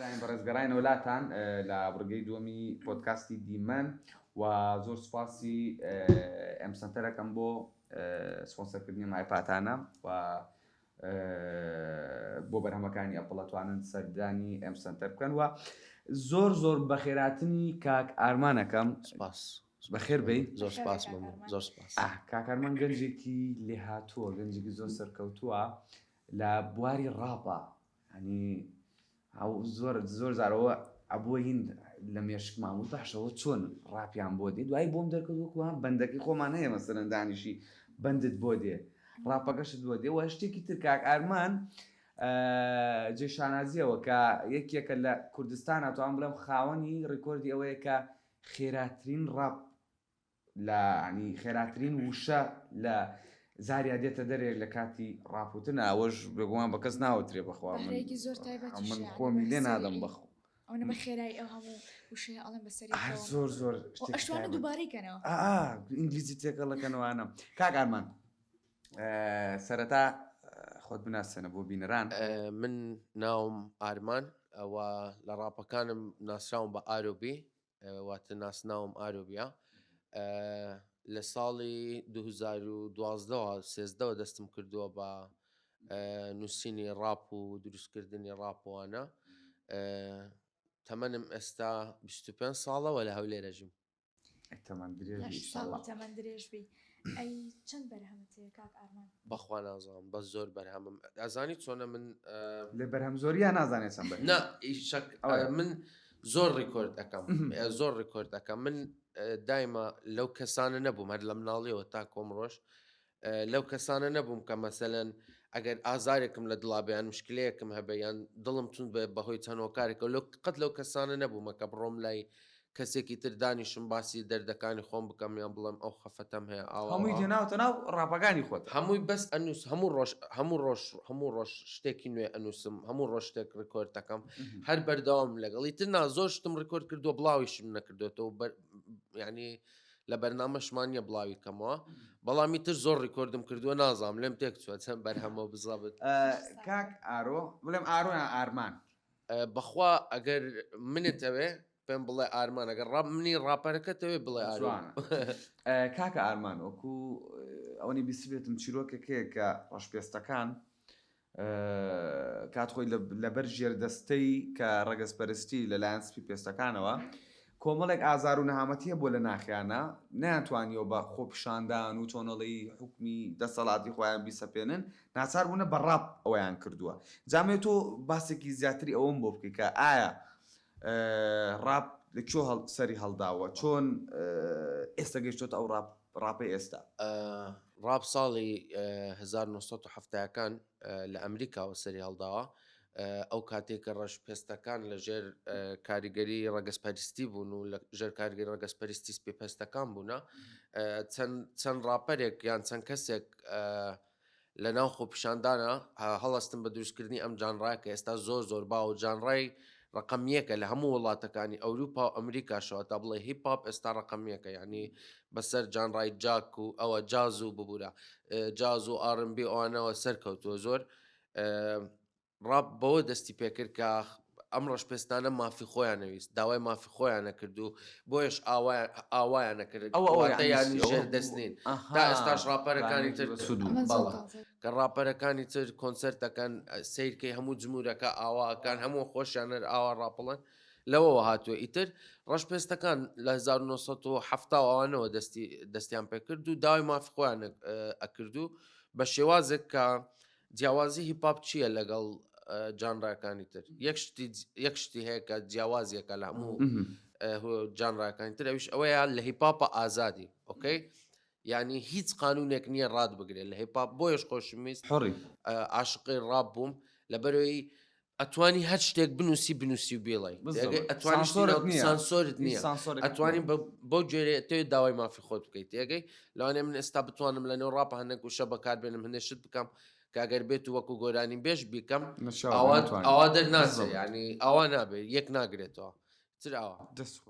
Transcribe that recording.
برایان بەڕێز گەڕاینەوە لاتان لە بڕگەی دووەمی پۆدکاستی دیمەن و زۆر سوپاسی ئێم سەنتەرەکەم بۆ سپۆنسەرکردنی ئەم ئایپاتانە و بۆ بەرهەمەکانی ئەپڵ ئەتوانن سەردانی ئێم سەنتەر بکەن و زۆر زۆر بەخێراتنی کاک ئارمانەکەم سپاس بەخێر بێی زۆر سپاس مەمنون زۆر سپاس کاک ئارمان گەنجێکی لێهاتووە گەنجێکی زۆر سەرکەوتووە لە بواری ڕاپا یانی ئەو زۆر زۆر جار ئەوە ئەبووە هین لە مێشکمان وت باشە ئەوە چۆن ڕاپیان بۆ دێ دوایی بۆم دەرکەوت وەکو ها بەندەکەی خۆمان هەیە مەسەلەن دانیشی بەندت بۆ دێ ڕاپەکەشت بۆ دێ وە شتێکی تر کاک ئارمان جێ شانازیەوە کە یەکێکە لە کوردستان ئەتوانم بڵێم خاوەنی ڕیکۆردی ئەوەیە کە خێراترین ڕاپ لە ینی خێراترین وشە لە زاریا دێتە دەرێ لە کاتی ڕاپوتن ئەوەش بێگومان بە کەس ناوترێ بەخوا من بەهرەیەکی زۆر تایبەتیشە من یانی خۆمی لێ بە نادەم سەریعی بەخوا ئەوەنە بە خێرایی ئەو هەموو وشەیە ئەڵێن بە سەریەکەوە هەر زۆر زۆر و شتێکی ئەشتوانن تایبەت دووبارەی کەنەوە ئا ئا ئینگلیزی تێکەڵەکەنەوانە کاک ئارمان سەرەتا خۆت بناسێنە بۆ بینەران. من ناوم ئارمان و لە ڕاپەکانم ناسراوم بە ئارۆبی واتە ناسناوم ئارۆبیە لە ساڵی 2012ەوە سێزدەوە دەستم کردووە بە نووسینی ڕاپ و دروستکردنی ڕاپوانە تەمەنم ئێستا 25 ساڵەوە لە هەولێرەژیم تەمەن درێژ بی لەش ساغ ئیشەڵا. و تەمەن درێژ بی ئەی چەند بەرهەمت هەیە کاک ئارمان؟ بەخوا نازانم بەس زۆر بەرهەمم ئەزانی چۆنە من لە بەرهەم زۆریان نازانێت چەند بەرهەم نا ئیشەک ئەوەیە. من زۆر ڕیکۆرد ئەەکەم زۆر ڕیکۆرد ئەەکەم من دایمە لەو کەسانە نەبووم هەر لە مناڵیەوە تا کۆم ڕۆژ لەو کەسانە نەبووم کە مەسەلەن ئەگەر ئازارێکم لە دڵا بێ یان مشکلەیەکم هەبێ یان دڵم توند بێ بەهۆی چەند هۆکارێکەوە لەو قەت لەو کەسانە نەبوومە کە بڕۆم لای کەسێکی تر دانیشم باسی دەردەکانی خۆم بکەم یان بڵێم ئەو خەفەتەم هەیە ئاوا هەمووی ئاوا. هێناوتە ناو ڕاپەکانی خۆت. هەمووی بەس ئەنووس هەموو ڕۆژ هەموو ڕۆژ هەموو ڕۆژ شتێکی نوێ ئەنووسم هەموو ڕۆژ شتێک ڕیکۆرد دەکەم هەر بەردەوام لەگەڵی تر نا زۆر شتم ڕیکۆرد کردووە بڵاویشم نەکردوێتەوە بەر یعنی لە بەرنامەشمان نیە بڵاوی کەمەوە بەڵام ئیتر زۆر ڕیکۆردم کردووە نازانم لێم تێک چووە چەند بەرهەمە بزەبت. کاک ئارۆ بڵێم ئارۆ یان ئارمان؟ بەخوا ئەگەر منت ئەوێ پێم بڵێ ئارمان ئەگەر ڕا منی ڕاپەرەکەت ئەوێ بڵێ ئارۆ. جوانە کاکە ئارمان وەکو ئەوەنی بیستبێتم چیرۆکێک هەیە کە ڕەشپێستەکان کات خۆی لەبەر ژێردەستەی کە ڕەگەزپەرستی لەلایەن سپی پێستەکانەوە کۆمەڵێک ئازار و نەهامەتی هەبووە لە ناخیانە نەیانتوانیوە بە خۆپیشاندان و چۆنەڵی حوکمی دەسەڵاتی خۆیان بیسەپێنن ناچار بوونە بە ڕاپ ئەوەیان کردووە جامێ تۆ باسێکی زیاتری ئەوەم بۆ بکەی کە ئایا ڕاپ لە کوێ سەری هەڵداوە چۆن ئێستا گەیشتۆتە ئەو ڕاپ ڕاپەی ئێستا؟ ڕاپ ساڵی 1970 ەکان لە ئەمریکاوە سەری هەڵداوە ئەو کاتێک کە ڕەش پێستەکان لە ژێر کاریگەری ڕەگەزپەرستی بوون و لە ژێر کاریگەری ڕەگەزپەرستی سپی پێستەکان بوونە چەند چەند ڕاپەرێک یان چەند کەسێک لە ناو خۆپیشاندانا هەڵەستن بە دروستکردنی ئەم جانڕایە کە ئێستا زۆر زۆر باوە و جانڕای ڕەقەم یەکە لە هەموو وڵاتەکانی ئەوروپا و ئەمریکاشەوە تا بڵێ هیپ هاپ ئێستا ڕەقەم یەکە یعنی بەسەر جانڕای جاک و ئەوە جاز و ببورە جاز و ئاڕنبی ئەوانەوە سەرکەوتووە زۆر ڕاپ بەوە دەستی پێکرد کە ئەم ڕەشپێستانە مافی خۆیان نەویست داوای مافی خۆیان نەکرد و بۆیش ئاوایان نەکرد ئەوە ئەوە واتە یانی یانی ئەوە ژێر دەست نین تا ئەها ئێستاش ڕاپەرەکانی پلانێکی تر بە سوود بوو. ئەمە زۆر بەڵێ تازە. کە ڕاپەرەکانی تر کۆنسێرت دەکەن سەیرکەی هەموو جمورەکە ئاواکان هەموو خۆشیان هەر ئاوا ڕاپڵن لەوەوە هاتووە ئیتر ڕەشپێستەکان لە 1970 ئەوانەوە دەستی دەستیان پێکرد و داوای مافی خۆیان ئەکرد و بە شێوازێک کە جیاوازی هیپ هاپ چییە لەگەڵ جانراکانی تر یەک شتی یەک شتی هەیە کە جیاوازیەکە لە هەموو جانراکانی تر ئەویش ئەوەیە لە هیپ هاپە ئازادی okay یعنی هیچ قانونێک نییە ڕات بگرێت لە هیپ هاپ بۆیش خۆشمیست حڕی عاشقی ڕاپ بووم لەبەرەوەی ئەتوانی هەر شتێک بنووسی بنووسی و بیڵێ ئەتوانی سانسۆرت نییە ئەتوانی بەو گوێرەیە تێ داوای مافی خۆت بکەیت تێگەی لەوانەیە من ئێستا بتوانم لە نێو ڕاپە هەندێک وشە بەکاربێنم هەندێک شت بکەم کە ئەگەر بێت و وەکو گۆرانی بێژ بیکەم ئەوە ئەوە دەرناچێ ینی ئەوە نابێت یەک ناگرێتەوە تر ئەوە دەست خۆش.